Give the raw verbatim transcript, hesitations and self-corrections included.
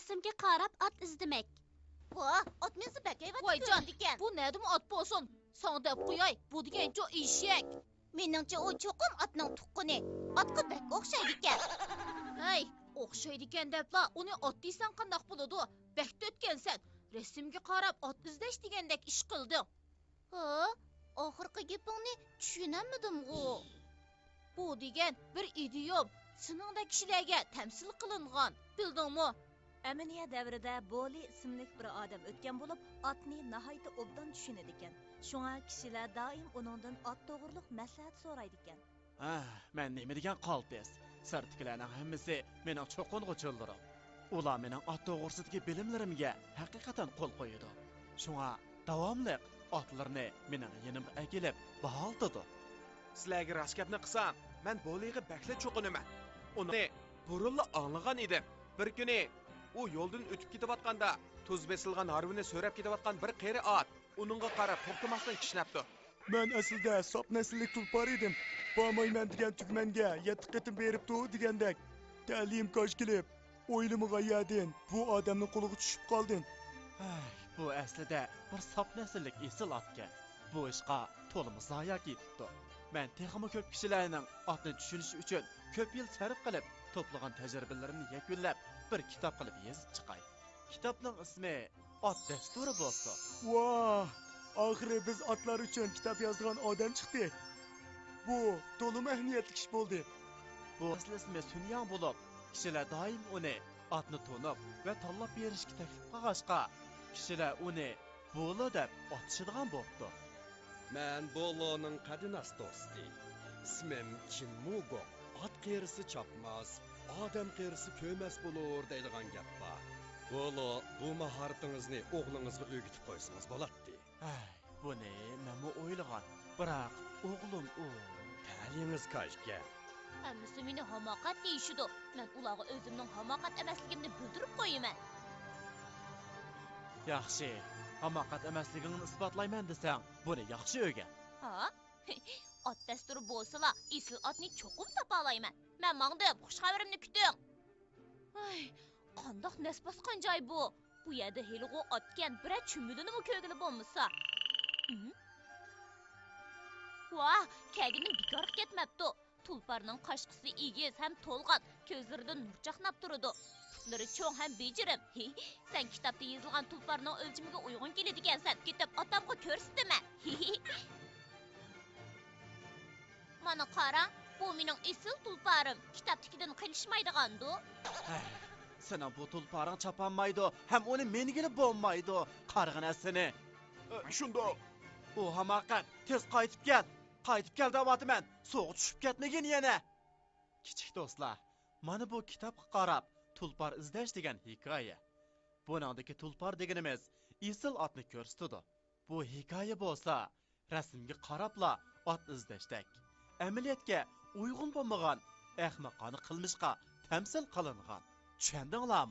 رەسىمگە قاراپ ئات ئىزدىمەك. ۋاھ، ئات مىنسا بەك ھەيۋەتلىك ۋايجان، كۆرۈنىدىكەن. بۇ نەدىمۇ ئات بولسۇن؟ ساڭا دەپ قوياي، بۇ دېگەنچۇ ئېشەك. مېنىڭچە ئۇ چوقۇم ئاتنىڭ تۇغقىنى. ئاتقا بەك ئوخشايدىكەن. ھەي، ئوخشايدىكەن دەپلا ئۇنى ئات دېسەڭ قانداق بولىدۇ؟ بەك تۆتكەنسەن. رەسىمگە قاراپ ئات ئىزدەش دېگەندەك ئىش قىلدىڭ. ھە؟ ئاخىرقى گېپىڭنى چۈشىنەلمىدىمغۇ؟ بۇ دېگەن بىر ئىدىيوم، سېنىڭدەك كىشىلەرگە تەمسىل قىلىنغان، بىلدىڭمۇ؟ ئەمىنىيە دەۋرىدە بولى ئىسىملىك بىر ئادەم ئۆتكەن بولۇپ، ئاتنى ناھايىتى ئوبدان چۈشىنىدىكەن. شۇڭا كىشىلەر دائىم ئۇنىڭدىن ئات توغرۇلۇق مەسلىھەت سورايدىكەن. ھە، مەن نېمە دېگەن قالتىس؟ سىرتتىكىلەرنىڭ ھەممىسى مېنىڭ چوقۇن غۇچىلىرىم. ئۇلار مېنىڭ ئات توغرىسىدىكى بىلىملىرىمگە ھەقىقەتەن قول قويىدۇ. شۇڭا داۋاملىق ئاتلىرىنى مېنىڭ يېنىمغا ئەكېلىپ باھالىتىدۇ. سىلەرگە راست گەپنى قىلسام، مەن بولىغا بەكلا چوقۇنىمەن. ئۇنى بۇرۇنلا ئاڭلىغان ئىدىم. بىر كۈنى ئۇ يولدىن ئۆتۈپ كېتىۋاتقاندا، تۇز بېسىلغان ھارۋىنى سۆرەپ كېتىۋاتقان بىر قېرى ئات ئۇنىڭغا قاراپ توختىماستىن كىشنەپتۇ. مەن ئەسلىدە ساپ نەسىللىك تۇلپار ئىدىم. بارمايمەن دېگەن تۈگمەنگە يەتتە قېتىم بېرىپتۇ دېگەندەك، تەلىيىم كاج كېلىپ، ئويلىمىغان يەردىن بۇ ئادەمنىڭ قولىغا چۈشۈپ قالدىم. ھەي، بۇ ئەسلىدە بىر ساپ نەسىللىك ئېسىل ئاتكەن. بۇ ئىشقا تولىمۇ زايە كېتىپتۇ. مەن تېخىمۇ كۆپ كىشىلەرنىڭ ئاتنى چۈشىنىشى ئۈچۈن كۆپ يىل سەرپ قىلىپ، توپلىغان تەجرىبىلىرىمنى يەكۈنلەپ، بىر كىتاب قىلىپ يېزىپ چىقاي. كىتابنىڭ ئىسمى ئات دەستۇرى بولسۇن. ۋاھ! ئاخىرى بىز ئاتلار ئۈچۈن كىتاب يازىدىغان ئادەم چىقتى. بۇ تولىمۇ ئەھمىيەتلىك ئىش بولدى. بۇ ئەسلى ئىسمى سۈنياڭ بولۇپ، كىشىلەر دائىم ئۇنى ئاتنى تونۇپ ۋە تاللاپ بېرىشكە تەكلىپ قىلغاچقا، كىشىلەر ئۇنى بولى دەپ ئاتىشىدىغان بوپتۇ. مەن بولونىڭ قەدىناس دوستى. ئىسمىم چىن موگوق. ئات قېرىسا چاپماس، ئادەم قېرىسا كۆمەس بولۇر دەيدىغان گەپ بار. بولو، بۇ ماھارىتىڭىزنى ئوغلىڭىزغا ئۆگىتىپ قويسىڭىز بولاتتى. ھەي، بۇنى مەنمۇ ئويلىغان، بىراق ئوغلۇم ئۇ. تەلىيىڭىز كاجكەن. ھەممىسى مېنى ھاماقەت دېيىشىدۇ. مەن ئۇلارغا ئۆزۈمنىڭ ھاماقەت ئەمەسلىكىمنى بىلدۈرۈپ قويىمەن. ياخشى، ھاماقەت ئەمەسلىكىڭنى ئىسپاتلايمەن دېسەڭ، بۇنى ياخشى ئۆگەن. ھا؟ ئات دەستۇرى بولسىلا، ئېسىل ئاتنى چوقۇم تاپالايمەن. مەن ماڭدىم، خۇش خەۋىرىمنى كۈتۈڭ. ھاي، قانداق نەس باسقان جاي بۇ؟ بۇ يەردە ھېلىغۇ ئاتكەن بىرەر چۈمۈلىنىمۇ كۆرگىلى بولمىسا. ھىم؟ ۋاھ، كەلگىنىم بىكارغا كەتمەپتۇ. تۇلپارنىڭ قاشقىسى ئېگىز ھەم تولغان، كۆزلىرىدىن نۇر چاقناپ تۇرىدۇ. پۇتلىرى چوڭ ھەم بېجىرىم. ھى، سەن كىتابتا يېزىلغان تۇلپارنىڭ ئۆلچىمىگە ئۇيغۇن كېلىدىكەنسەن. كېتىپ ئاتامغا كۆرسىتىمەن. ھى. مانا قارا، بۇ مېنىڭ ئېسىل تۇلپارىم. كىتابتىكىدىن قېلىشمايدىغاندۇ؟ ھەي، سېنىڭ بۇ تۇلپارىڭ چاپالمايدۇ ھەم ئۇنى مىنگىلى بولمايدۇ، قارىغىنە سېنى. ئە، شۇنداق. ئۇ ھاماقەت، تېز قايتىپ كەل. قايتىپ كەل دەۋاتىمەن، سۇغا چۈشۈپ كەتمىگىن يەنە. كىچىك دوستلار، مانا بۇ كىتابقا قاراپ تۇلپار ئىزدەش دېگەن ھېكايە. بۇنىڭدىكى تۇلپار دېگىنىمىز ئېسىل ئاتنى كۆرسىتىدۇ. بۇ ھېكايە بولسا رەسىمگە قاراپلا ئات ئىزدەشتەك، ئەمەلىيەتكە ئۇيغۇن بولمىغان ئەخمىقانە قىلمىشقا تەمسىل قىلىنغان. چۈشەندىڭلارمۇ؟